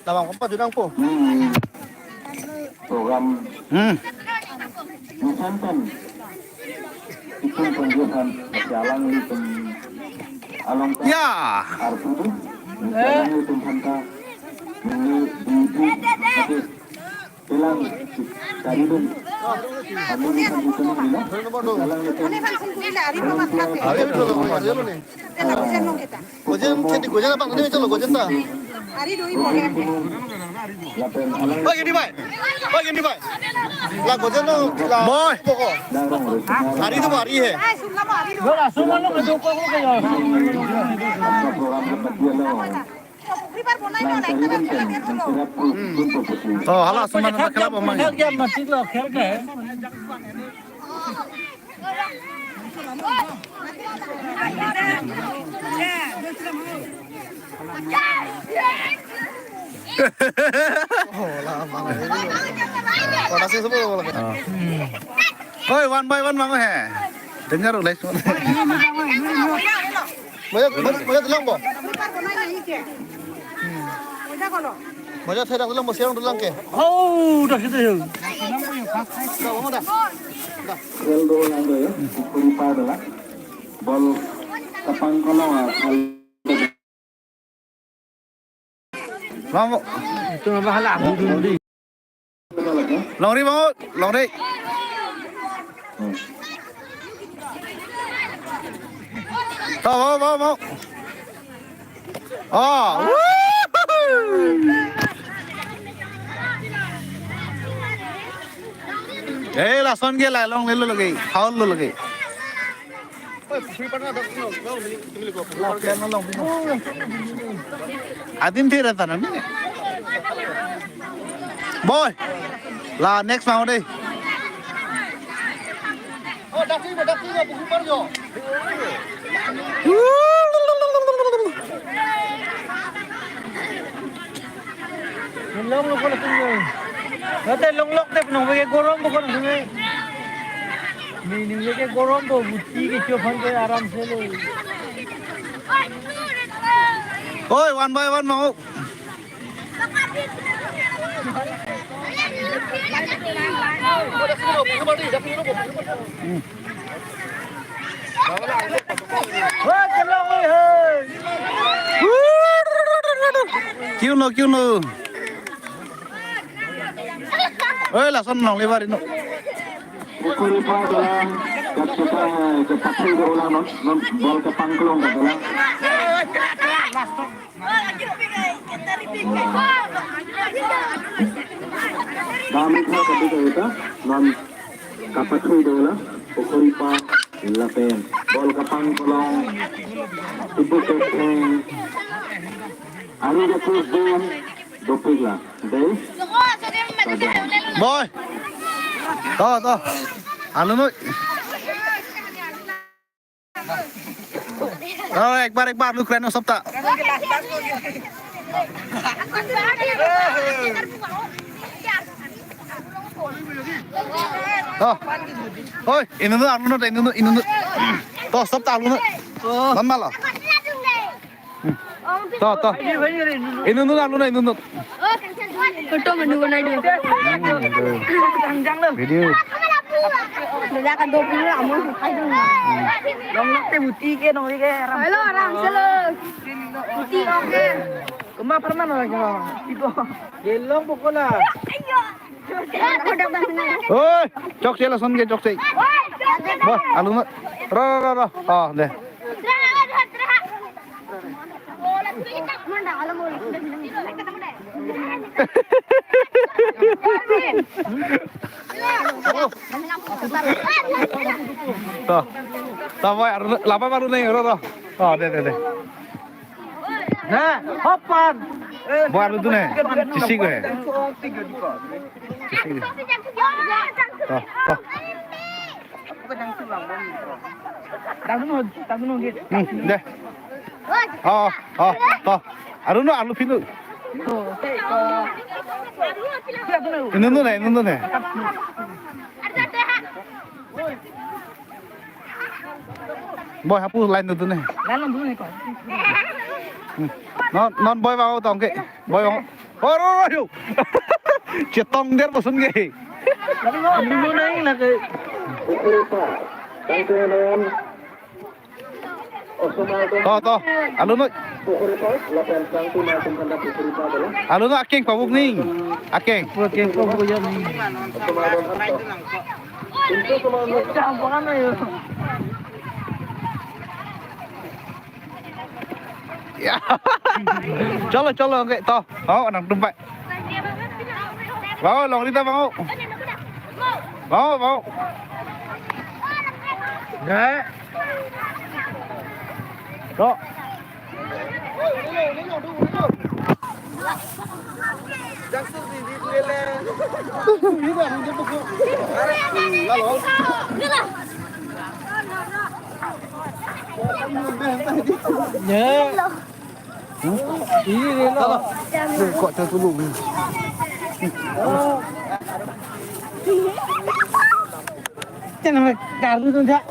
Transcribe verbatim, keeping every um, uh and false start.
Labang kompa judang po. Hmm. Program Hmm. Nisantan. Itum penggesan jalan itum along Ya. Arpudu. Jalan itum hanta. Ini di di. Tapi Telang, taridun. Kami ini kan itu nih, ya. Telang itu. Gojen, gojen, gojen apa? Ini coba gojen ta. Lapen alang Oh, gini, Pak. Oh, gini, Pak. La gojen lo, la Boy. Poko. Darong, Ari tu Ari he. Yo, langsung malu ke dukung ko ya. Program apa dia lo? Oh, hala, suman na khela bomang. Khel kya mati lo, khel kya hai? Oh, la, mana ini? Kota sih semua. Oh. Oi, one by one mang he. Dengar ulai semua. Moja, moja, moja tulang po. Moja thai dak tulang po, siang tulang ke. Oh, dah situ ya. Dah, mama dah. Dah. Khel do lang do ya, pukuri pa do la. Bol kapang kolong ah, khel. Mama. Itu apa hala? Longri bango, longri. To, bango, bango, bango. Oh. Woo! Eh, lason ke la longle lo lagi, foul lo lagi. Adin thira tanam ni. Boy. La next mau deh. Long lo ko la tung. Nate long lok te nong bege gorom bo ko nong sungai. Ni ni bege gorom bo buti ke chophan ke aram se lo. Oi, one by one mau. Kiu no, kiu no. Oi, lason nong lebar ino. Pukuri pa dolang, kat kita, eh, ke patri dolang, non, non, bol ke pangklong ke dolang. Dam ikha kati ka ita, non kapathui dola, pukuri pa lapen. Bol kapang kolong, ibu ketheng, ari jaku bom, dopik la, dei. Boy. To, to. Anu nu. Oh, ek bar, ek bar, lu keren, sob ta. Oh. Oi, inunu, arlunut, inunu, inunu. To, sob ta, arlunut. Oh. Ban malo. To, to. Inunu, arlunut, inunu. Photo menu banai diye. Video. Bela ka do pura amo khai dun. Long lok te buti ke nong ke ram. Hello, ram selo. Buti oke. Kuma parman lagi. Ito. Gelong pokola. Oi, chokche lason ke chokche. Bo, arlunut. Ro, ro, ro, ro. Oh, deh. To. To, boy, arlunut, laba baru nih, ro, ro. Oh, deh, deh, deh. Nah, hopan. Boy, arlunut nih. Cisi ko he. Cisi. To, to. Tangno, tangno gitu. Hmm, deh. Oh, oh, to. Arlunut, arlu pinu. Inunu ne, inunu ne. Boy, hapu line tu ne. Line tu ne ko. Hmm. Non, non boy bang tong ke. Boy bang. Oro, oro, yo. Chetongder pasun ke. Alu nai lagi. To, to. Alu no. Alu no akeng pabuk ning. Akeng. Akeng pabuk ya ning. Jangan bukan ayo. Ya. Cholo, cholo, okay, to. Oh, nangtum pai. Wow, longri ta, wow. Wow, wow. Ya. To. Ya. Ini lo. Kok tertulung. Jangan karu tu, Jak.